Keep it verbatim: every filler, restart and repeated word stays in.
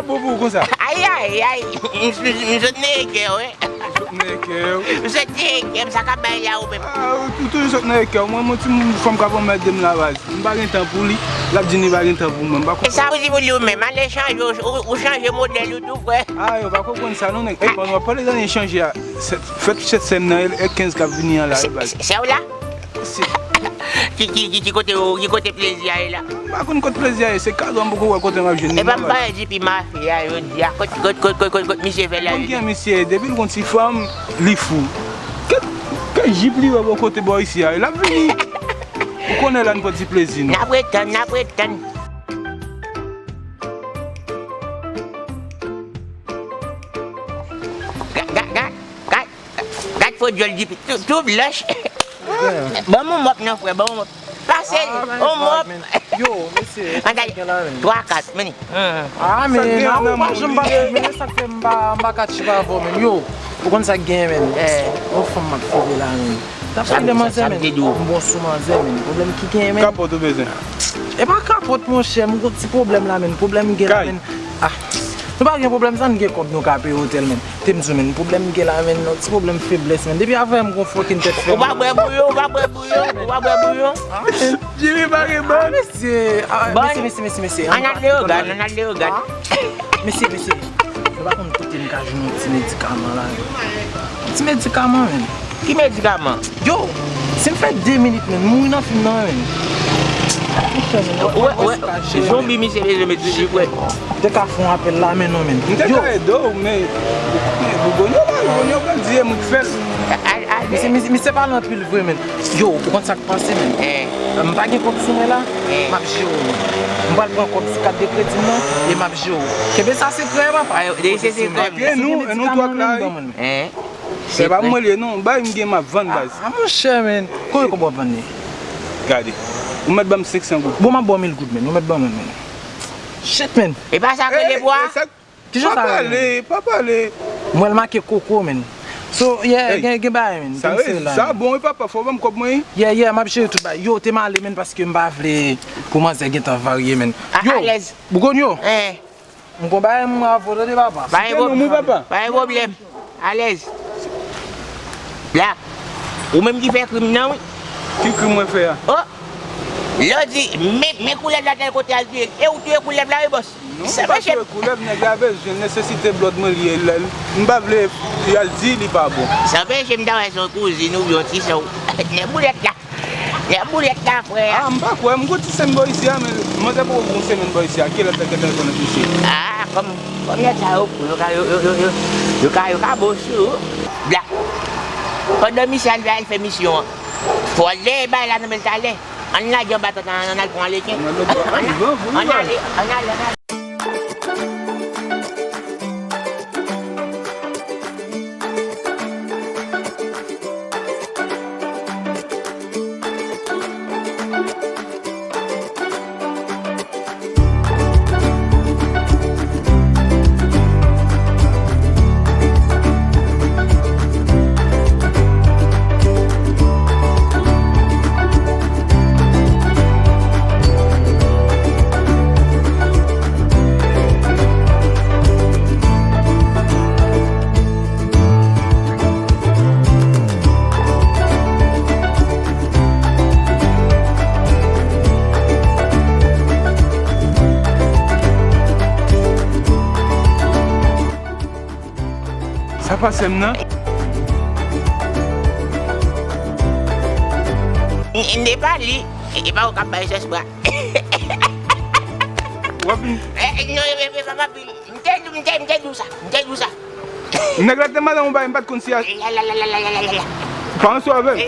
Bon pou ou konsa. Ay, ay, ay. M sot nan ekè, wi. Sot nan ekè, wi. M sot nan ekè, m sa k ap bay la ou menm. Ah, ou toujou sot nan ekè. Mwen, mwen, ti moun fanm k ap anmède m la, baz. M pa gen tan pou li. L ap di li pa gen tan pou mwen. M pa konprann. E sa ou di pou li ou menm? Ale chanje, ou, ou, ou chanje modèl ou tou, frè. Ah, yo pa konprann sa, non, nèg. Ey, pandan w ap pale de chanje a, fèt fèt sè m nan, e kenz k ap vini an la, wi, baz. Sè w la? Si. Ki, ki, ki, ki kote, ki kote plezi a ye la? M pa konn kote plezi a ye, se kado m poko wè kote m ap jwenn li. Epa m pa di pi mafya yo di a, kot, kot, kot misye fè la? Konn gen misye, depi l gon ti fanm, li fou. Kèt, kèt jip li wè bò kote bò isi a, l ap vini. Ou konnen la n pran ti plezi nou. N ap ret tann, n ap ret tann. Ga, ga, ga, ga. Gad fo dyòl J P, tou, tou blanch. Ban m yon mòp non, frè, ban m yon mòp. Pase l, yon mòp. Yo, mesye, sa k gen la menm? Twa, kat, men. Ah, men, ou pa janm pase, men sa k fè m pa, m pa ka tchipa avè w, men. Yo, ou konn sa k gen, men. Yon fanm m ap file la, men. T ap file manzè, men. M bon sou manzè, men. Pwoblèm ki gen, men. Kapòt ou bezwen? E pa kapòt, monchè, m gon ti pwoblèm la, men. Pwoblèm gen la, men. Ah, nou pa gen pwoblèm sa, n gen kòb nou ka peye otèl, men. Te m di w, men, pwoblèm m gen la, men, yon ti pwoblèm feblès, men. Depi avè m gon fòkin tèt fè. Ou pa bwè bouyon, ou pa bwè bouyon, ou pa bwè bouyon. Ah, men. Jimmy pa gen bann. Ah, mesye, ah, mesye, mesye, mesye, mesye. Ann al Leyogàn, ann al Leyogàn. Mesye, mesye, nou pa konn kote n ka jwenn yon ti medikaman la, men. Yon ti medikaman, men. Ki medikaman? Yo, si m fè de minit, men, m mouri nan fim nan, men. Monchè, men, wè, wè, wè, zonbi misye bezwen met sou li, frè. M te ka fè yon apèl la, men non, men. M te ka ede w, men, men, Bougonyo la, Bougonyo bandi, e mwen k fè l. Misye, misye, misye pale anpil vre, men. Yo, ou konn sa k pase, men. M pa gen kòb sou mwen la, m ap jere w, men. M pral pran kòb sou kat de kredi m nan, e m ap jere w. Kenbe sa sekrè, papa. Kenbe medikaman nan ban mwen. Se pa mwen li ye non, bay m gen m ap vann, baz. Ah, monchè, men. Konbyen kòb w ap vann li? Gade. Ou mèt ban m senk san goud. Bon, m ap ba w mil goud, men. Ou mèt ban mwen, men. Shit, men. E pa sa k rele bwa? Kijan sa rele? Pa pale, pa pale. M wè l make koko, men. So, yeah, gen, gen bagay, men. Sa bon, wi, papa, fò w ban m kòb mwen, wi. Yeah, yeah, m ap jere tout bagay. Yo, te m ale, men, paske m pa vle pou manzè gentan varye, men. Yo, Bougonyo. M gon bagay m avè w tande papa. Pa gen pwoblèm, papa. Pa gen pwoblèm. Alèz. La. Ou menm ki fè krim nan, wi. Ki krim mwen fè a? Oh! Lè w di, men, men koulèv la tèl kote al touye. E ou touye koulèv la, wi, bòs. Non, m pa touye koulèv, nèg la bezwen nesesite blòd mwen li ye. M pa vle y al di li pa bon. Sa fè jem ta wè se yon kouzin oubyen yon ti sè w. Nèg boulèt la. Lè boulèt la, frè. Ah, m pa kwè, m gon ti sèn bò isi a, men manzè poko gon semèn bò isi a, kilè l ta gentan rekonèt misye? Ah, kòm, kòm nèg sa yo fou, yo ka, yo, yo, yo, yo, yo ka, yo ka bon sou ou. Bla. Pandan misye al, al fè misyon an, fò lè bay la nan men l talè. Ann lage anba tant lan, ann al pran leken. Ann ale, ann ale, ann ale. Sa pase m nan? N, n, e pa li, e, e pa ou k ap bay chèch bra. W ap vin. E, e, non, e, e, e, pa, pa, m te di w, m te, m te di w sa, m te di w sa. Nèg la te mande yon bagay, m pa t konn si a. Pa ansanm avè l.